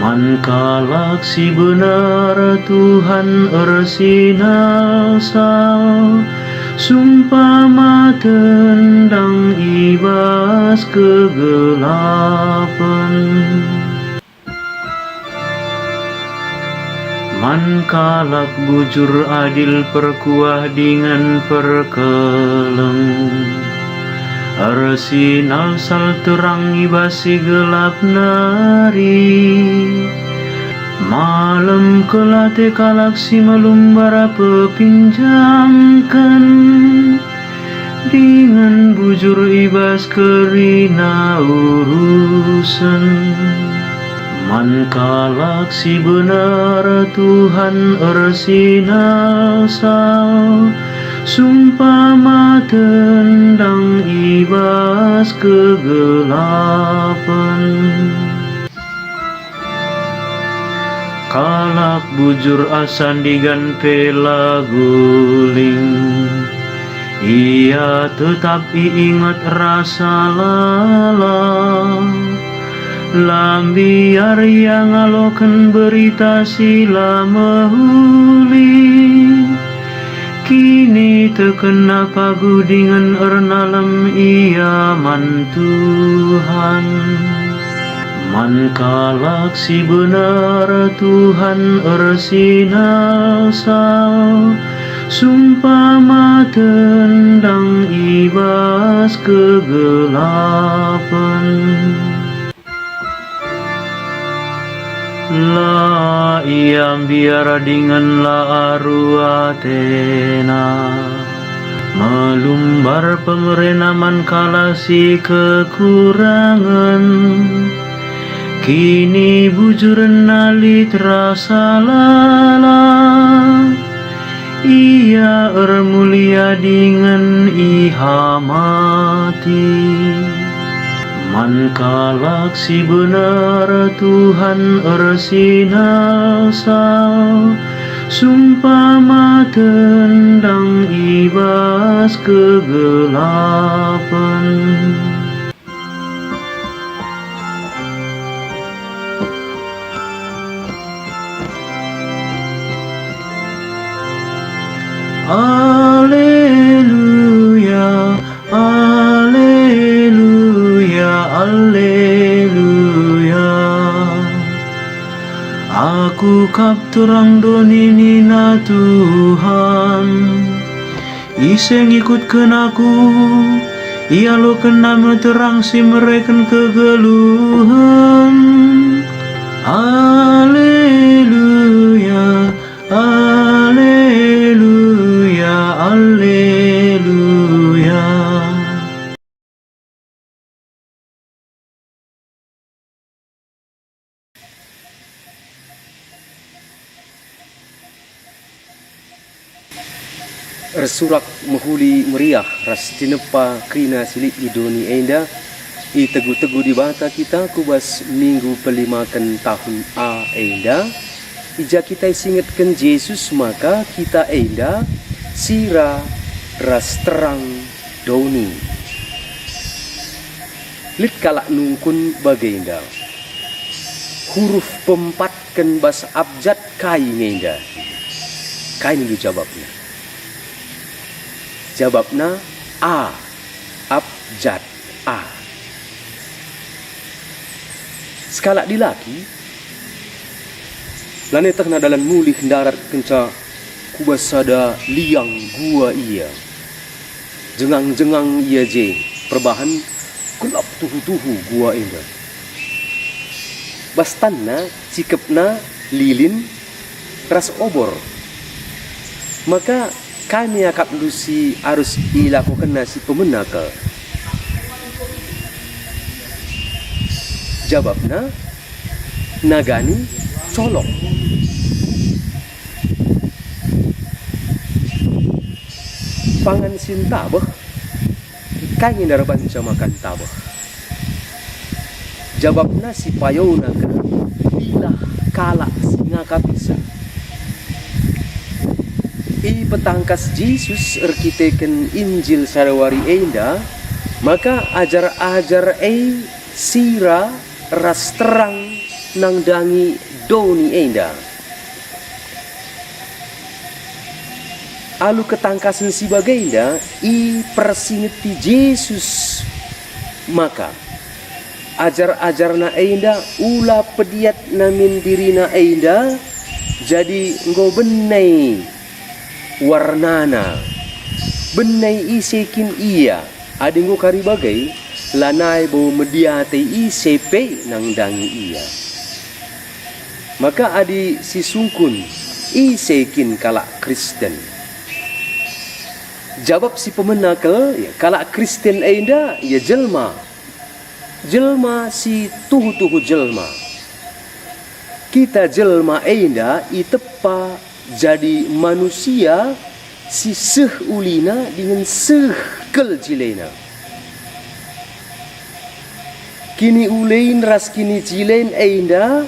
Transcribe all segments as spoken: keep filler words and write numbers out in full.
Man kalak si benar Tuhan ersinalsal, sumpama tendang i bas kegelapen. Man kalak bujur, adil, perkuah dingen perkeleng, ersinalsal terang i bas si gelap nari. Malem kel ate kalak si melumbar pepinjamken, dingen bujur i bas kerina urusen. Man kalak si benar Tuhan ersinalsal, sumpama tendang i bas kegelapen. Kalak bujur asa ndigan pe la guling, ia tetap iinget rasa lalap. La mbiar ia ngaloken berita si la mehuli. Kiniteken paguh dingen ernalem ia man Tuhan. Man kalak si benar Tuhan ersinalsal, sumpama tendang i bas kegelapen. La ia mbiar dingen la aru atena. Melumbar pemerena man kalak si kekurangen. Kinibujurenna lit rasa lalap. Ia ermulia dingen ihamati. Man kalak si benar Tuhan ersinalsal, sumpama tendang i bas kegelapen. Aleluya, aleluya, aleluya. Aku kap terang doni nina Tuhan. Ise ngikutken aku, ialokenna me terang si mereken kegeluhen. Aleluya, aleluya, aleluya. Ersurak mehuli meriah ras tinepa kerina si lit i doni enda, itegu-tegu Dibata kita ku bas minggu pelimaken tahun A enda, i ja kita isingetken Jesus maka kita enda sira ras terang doni. Lit kalak nungkun bagenda. Huruf pempatken bas abjad kai nge enda? Kai nindu jabapna? Jabapna A, abjad A. Sekalak dilaki, lanai tehna dalan mulih ndarat kenca ku bas sada liang gua ia. Jengang-jengang ia je, perbahan gelap tuhu-tuhu gua enda. Bas tanna, cikepna, lilin, ras obor. Maka kai me akapndu si arus ilakokenna si pemena kal? Jabapna, nagani colok. Pangan si ntabeh, kai nge ndareh banca makan ntabeh? Jabapna si payona kena bilah kalak si ngakapisa. Ipetangkas Jesus erkiteken Injil sada wari enda, maka ajar-ajar e sira ras terang nandangi doni enda. Alu ketangkasen si bagenda ipersingeti Jesus maka ajar-ajarNa enda ula pediatna min dirina enda jadi enggo bene warnana. Bene ise kin ia, adi enggo kari bage, lanai bo mediate ise pe nandangi ia. Maka adi sisungkun, ise kin kalak Kristen? Jabap si pemena kal, ya, kalak Kristen enda, ya, jelma. Jelma si tuhu-tuhu jelma. Kita jelma enda itepa jadi manusia si seh ulina dingen seh kal jilena. Kiniulin ras kinijilen enda,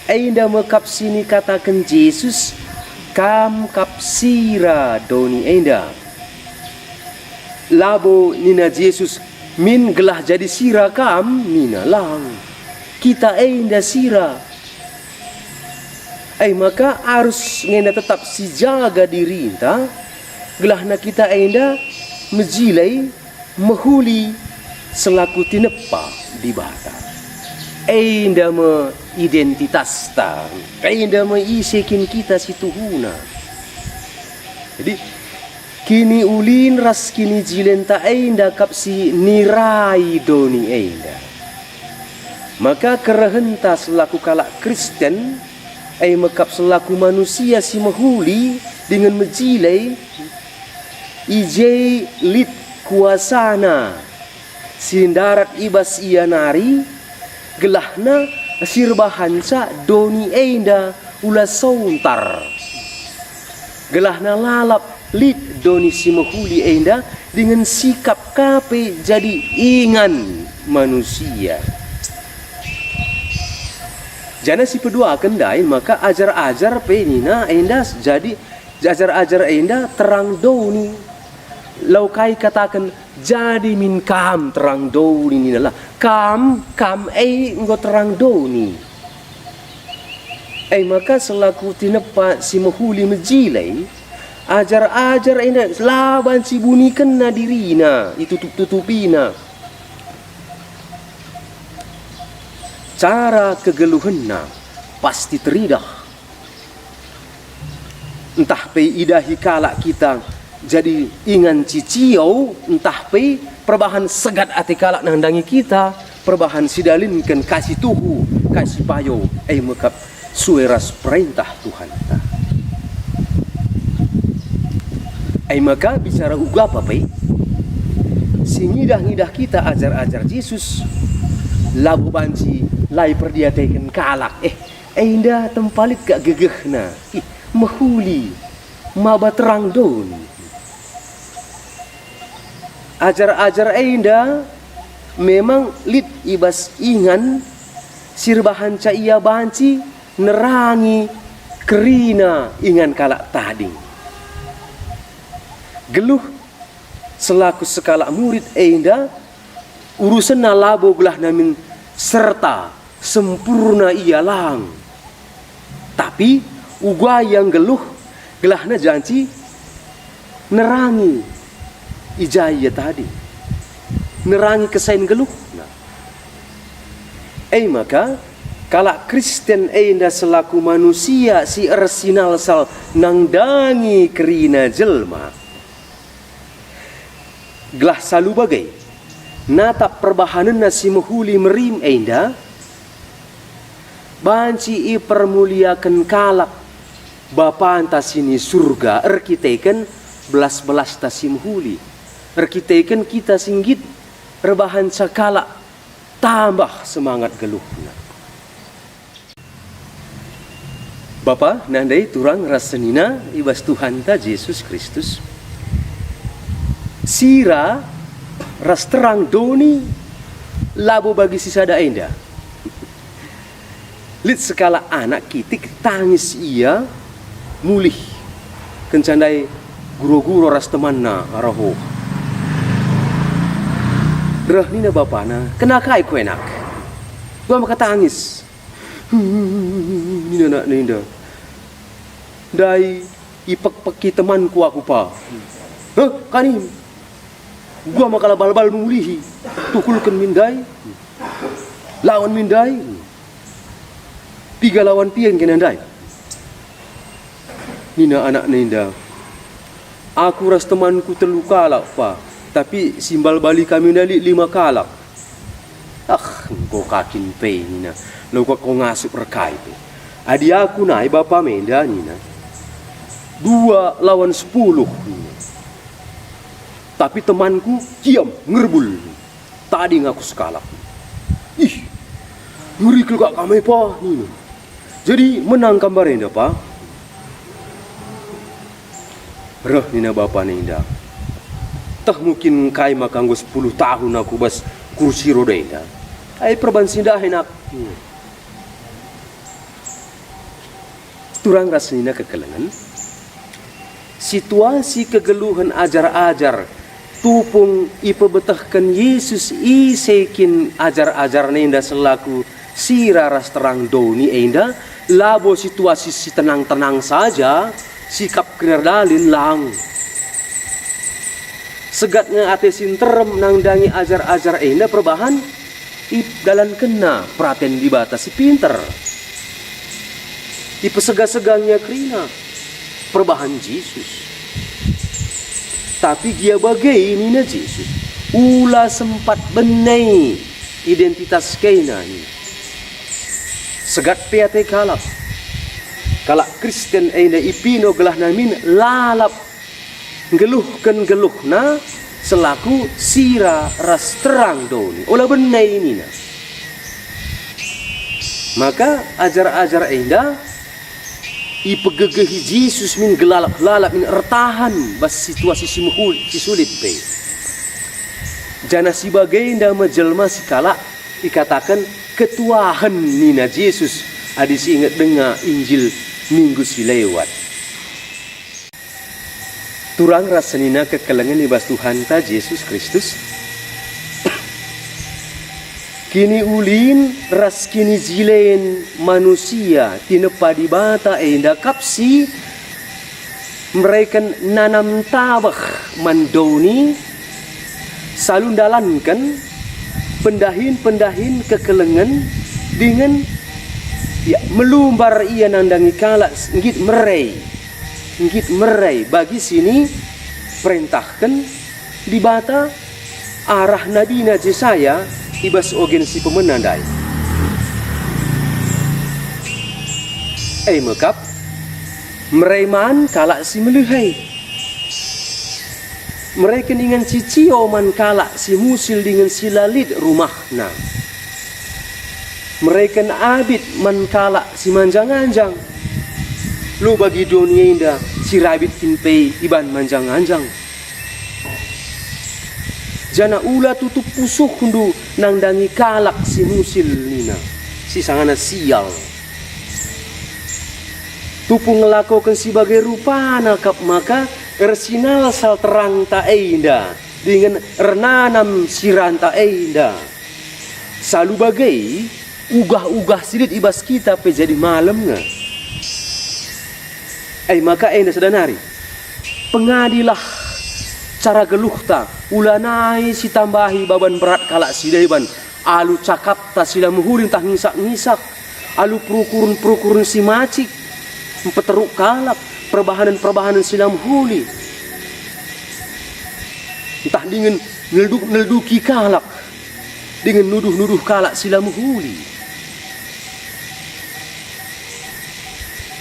enda me kap si nikataken Jesus, "Kam kap sira doni enda." Labo nina Jesus, "Min gelah jadi sira kam," nina, lang. Kita enda sira. E maka arus ngena tetap sijaga dirinta, gelahna kita enda mejile, mehuli selaku tinepa Dibata. Enda me identitasta, enda me ise kin kita si tuhuna. Jadi, kiniulin ras kinijilenta enda kap si nirai doni enda. Maka kerehenta selaku kalak Kristen, e me kap selaku manusia si mehuli dingen mejile, i je lit kuasana si ndarat i bas ia nari, gelahna si erbahanca doni enda ula sontar. Gelahna lalap lit doni si mehuli enda dingen sikap ka pe jadi ingan manusia. Janah si peduaken ndai maka ajar-ajar pe nina enda jadi ajar-ajar enda terang doni. Lau kai kataken, "Jadi min kam terang doni," ninalah. Kam, kam e enggo terang doni. E maka selaku tinepa si mehuli mejile, ajar-ajar enda la banci bunikenna dirina, itutup-tutupina. Cara kegeluhenna pasti teridah. Ntah pe idahi kalak kita jadi ingan cicio, ntah pe perbahan segat ate kalak nandangi kita, perbahan si dalinken kai si tuhu, kai si payo, e me kap sue ras perentah Tuhanta. E maka bicara uga pe, si ngidah-ngidah kita ajar-ajar Jesus, labo banci la iperdiateken kalak, eh, enda tempalit kak gegehna, ih, mehuli, maba terang doni. Ajar-ajar enda memang lit i bas ingan si erbahanca ia banci nerangi kerina ingan kalak tading. Geluh selaku sekalak murid enda urusenna labo gelahna min serta sempurna ia lang. Tapi uga ia nggeluh gelahna janci nerangi i ja ia tading, nerangi kesain geluhna. E maka, kalak Kristen enda selaku manusia si ersinalsal nandangi kerina jelma, gelah salu bage, natap perbahanenna si mehuli merim enda, banci ipermuliaken kalak Bapanta si ni Surga erkiteken belas-belasta si mehuli, erkiteken kita si nggit erbahanca kalak tambah semangat geluhna. Bapa, nandai turang ras senina i bas Tuhanta Jesus Kristus. Sira ras terang doni labo bagi si sada enda. Lit sekalak anak kitik tangis ia mulih. Kenca ndai guro-guro ras temanna reh. Reh nina bapana, "Kena kai ko enak? Dua maka tangis." Nina anak enda. Ndai ipekpeki temanku aku, Pa. Heh, kani? Gua maka la balbal mulihi. Tukulken min ndai. Lawan min ndai. Piga lawan piga kena ndai? Nina anak enda, "Aku ras temanku telu kalak, Pa, tapi si mbalbali kami ndai lit lima kalak." "Ah, enggo ka kin pe," nina, "labo ka ngasup erkai pe. Adi aku nai bapam enda," nina, "dua lawan sepuluh," nina. "Tapi temanku kiam ngerbul. Tading aku sekalak." "Ih, ngeri kal kak kami, Pa," nina. "Jadi menang kam mbarenda, Pa?" "Reh," nina bapana enda. "Teh mungkin kai maka enggo sepuluh tahun aku bas kursi roda enda. Ai perban si ndahin aku." Turang ras nina kekelengen, situasi kegeluhen ajar-ajar tupung ipebetehken Yesus ise kin ajar-ajarNa enda selaku sira ras terang doni enda labo situasi si tenang-tenang saja, sikap kernardalin lang. Segat nge ate si nterem nandangi ajar-ajar enda perbahan idalankenna peraten Dibata si pinter. Ipesega-sega nge kerina perbahan Jesus. Tapi gia bage nina Jesus, "Ula sempat bene identitas kena," nina. Segat pe ate kalak. Kalak Kristen enda ipino gelahna min lalap nggeluhken geluhna selaku sira ras terang doni. Ola bene nina. Maka ajar-ajar enda ipegegehi Jesus min gelalap-lalap min ertahan bas situasi si mehul-, si sulit pe. Janah si bagenda me jelma si kalak ikataken ketuahen nina Jesus adi si inget denga Injil minggu si lewat. Turang ras senina kekelengen i bas Tuhanta Jesus Kristus. Kiniulin ras kinijilen manusia tinepa Dibata enda kap si mereken nanam tabeh man doni, salu ndalanken pendahin-pendahin kekelengen dingen, ya, melumbar ia nandangi kalak s-, nggit mere. Nggit mere bagi si niperentahken Dibata arah nabina Jesaya i bas ogen si pemena ndai. E me kap, mere man kalak si melihei. Mereken ingan si cio man kalak si musil dingen si la lit rumahna. Mereken abit man kalak si manjang-anjang. Lo bagi doni enda si rabit kin pe iban manjang-anjang. Janah ula tutup pusuhndu nandangi kalak si musil nina, si sangana sial. Tupu ngelakoken si bage rupana kap maka ersinalsal terangta enda dingen ernanam siranta enda. Salu bage, ugah-ugah si lit i bas kita pe jadi malem nge. E maka enda sada nari, pengadilah cara geluhta, ulanai si tambahi baban berat kalak si deban alu cakapta si la mehuli ntah ngisak-ngisak, alu perukuren-perukuren si macik, mpeteruk kalak, perbahanen-perbahanen si la mehuli, ntah dingen nelduk-nelduki kalak, dingen nuduh-nuduh kalak si la mehuli.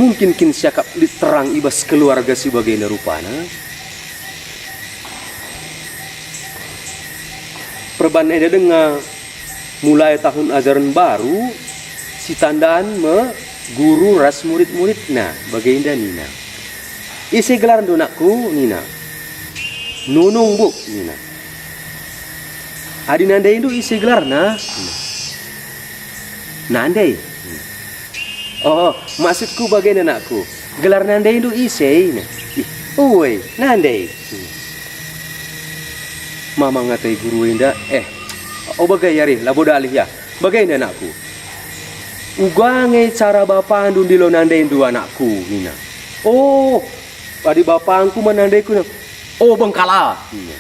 Mungkin kin siakap lit terang i bas keluarga si bagenda rupana? Perban enda denga, mulai tahun ajaren baru, si tandan me guru ras murid-muridna, bagenda nina, "Ise gelarndu, nakku?" nina. "Nunung, Buk," nina. "Adi nandaindu ise gelarna?" nina. "Nandai," nina. "Oh, maksudku bagenda, nakku. Gelar nandaindu ise?" nina. "Ih, uwe, Nandai," nina. Mamang atai guru enda, eh, "O bage, ari, labo dalih ya. Bagenda, nakku. "Uga nge cara bapandu ndilo nandendu, anakku?" nina. "Oh, adi bapangku man nandeku, nina." "Oh, bengkala," nina.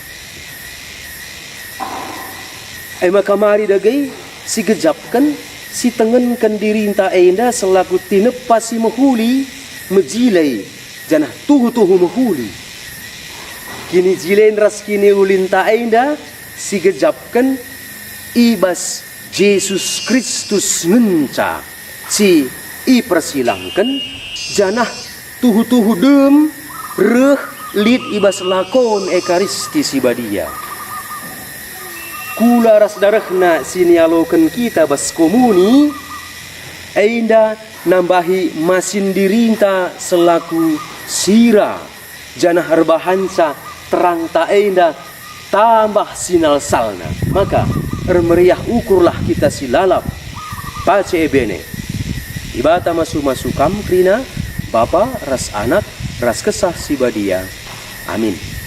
E maka mari dage sigejapken, sitengenken dirinta enda selaku tinepa si mehuli, mejile, janah tuhu-tuhu mehuli. Kinijilen ras kiniulinta enda sigejapken i bas Jesus Kristus ngenca si ipersilangken, janah tuhu-tuhu dem reh lit i bas lakon Ekaristi si Badia. Kula ras darehna si nialoken kita bas komuni enda nambahi masin dirinta selaku sira, janah erbahanca terangta enda tambah sinalsalna. Maka ermeriah ukurlah kita si lalap. Pace ebene. Dibata masu-masu kam kerina, Bapa ras Anak ras Kesah Si Badia. Amin.